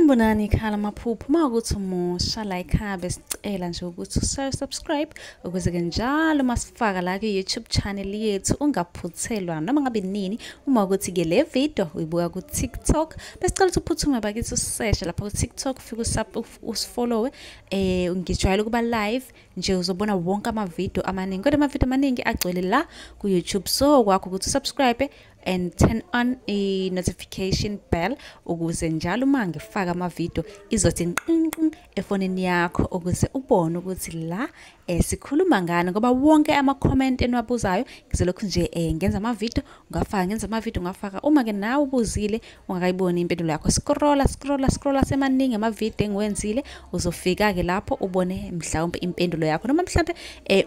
Sanibonani ekhaya lamaphupho. Uma ukuthi umusha la ekhaya besicela nje ukuthi usubscribe ukuze-ke njalo uma sifaka la kwi-YouTube channel yethu ungaphuthelwa noma ngabe nini. Uma ukuthi-ke le video uyibuka ku-TikTok, besicela ukuthi uphuthume bakithi useshe lapha ku-TikTok, ufike usifollowe. Ngijwayele ukuba live nje, uzobona wonke amavidiyo amaningi, kodwa amavidiyo amaningi agcwele la ku-YouTube. So kwakho ukuthi usubscribe and turn on i-notification bell ukuze njalo uma ngifaka amavidiyo izothi nqinqin efonini yakho, ukuze ubone ukuthi la sikhuluma ngani, ngoba wonke ama-comment eniwabuzayo ngizolokhu nje ngenza amavidiyo ngafaka, ngenza amavidiyo ngafaka. Uma-ke nawe ubuzile ungakayiboni impendulo yakho, scrolla scrolla scrolla, semaningi amavidiyo engiwenzile, uzofika-ke lapho ubone mhlawumbe impendulo yakho, noma mhlawumbe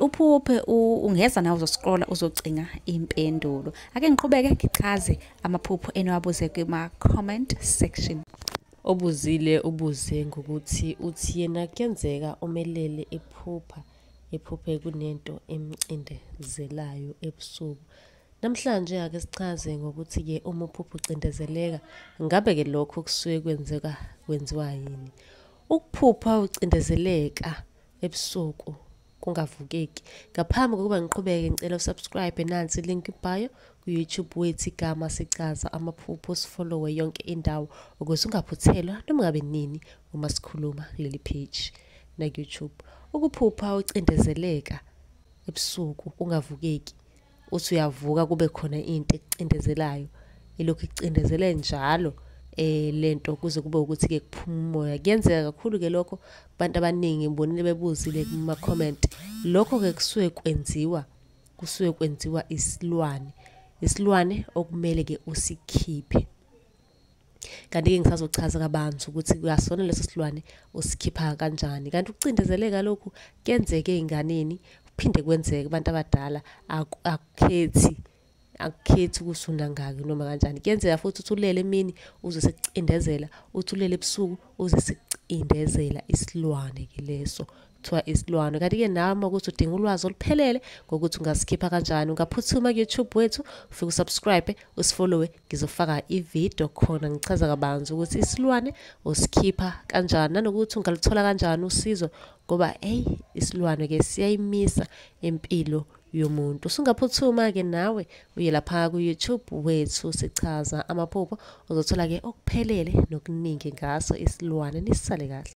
uphuphe ungeza nawe uzoscrolla uzocinga impendulo. Ake ngiqhubeke ngichaze amaphupho eniwabuze kuma-comment section. Obuzile ubuze ngokuthi uthi yena kuyenzeka umelele ephupha, ephuphe kunento emcindezelayo ebusuku. Namhlanje ake sichaze ngokuthi-ke uma uphupha ucindezeleka, ngabe-ke lokho kusuke kwenzeka kwenziwa yini? Ukuphupha ucindezeleka ebusuku kungavukeki. Ngaphambi kokuba ngiqhubeke, ngicela usubscribe, nansi link bio ku-YouTube wethu, igama Sichaza Amaphupho, sifollowe yonke indawo ukuze ungaphuthelwa noma ngabe nini uma sikhuluma kuleli page naku-YouTube. Ukuphupha ucindezeleka ebusuku kungavukeki, uthi uyavuka kube khona into ekucindezelayo, ilokhu ikucindezele njalo lento kuze kube ukuthi-ke kuphuma umoya. Kuyenzeka kakhulu-ke lokho kubantu abaningi, ngibonile bebuzile kuma-comment. Lokho-ke kusuke kwenziwa isilwane, isilwane okumele-ke usikhiphe. Kanti-ke ngisazochaza kabanzi ukuthi uyasona leso silwane usikhipha kanjani. Kanti ukucindezeleka lokhu kuyenzeka ey'nganeni, kuphinde kwenzeke kubantu abadala, akukhethi ukuthi unangaki noma kanjani. Kuyenzeka futhi uthi ulele emini uzwe sekucindezela, uthi ulele ebusuku uzwe sekucindezela, isilwane-ke leso kuthiwa isilwane. Kanti-ke nawe uma kuwukuthi udinga ulwazi oluphelele ngokuthi ungasikhipha kanjani, ungaphuthuma ku-YouTube wethu, ufike usubscribe, usifollowe, ngizofaka ividiyo khona ngichaza kabanzi ukuthi isilwane usikhipha kanjani nanokuthi ungaluthola kanjani usizo, ngoba eyi isilwane-ke siyayimisa impilo yomuntu. Usungaphuthuma-ke nawe uye lapha ku-YouTube wethu Sichaza Amaphupho, uzothola-ke okuphelele nokuningi ngaso isilwane. Nisale kahle.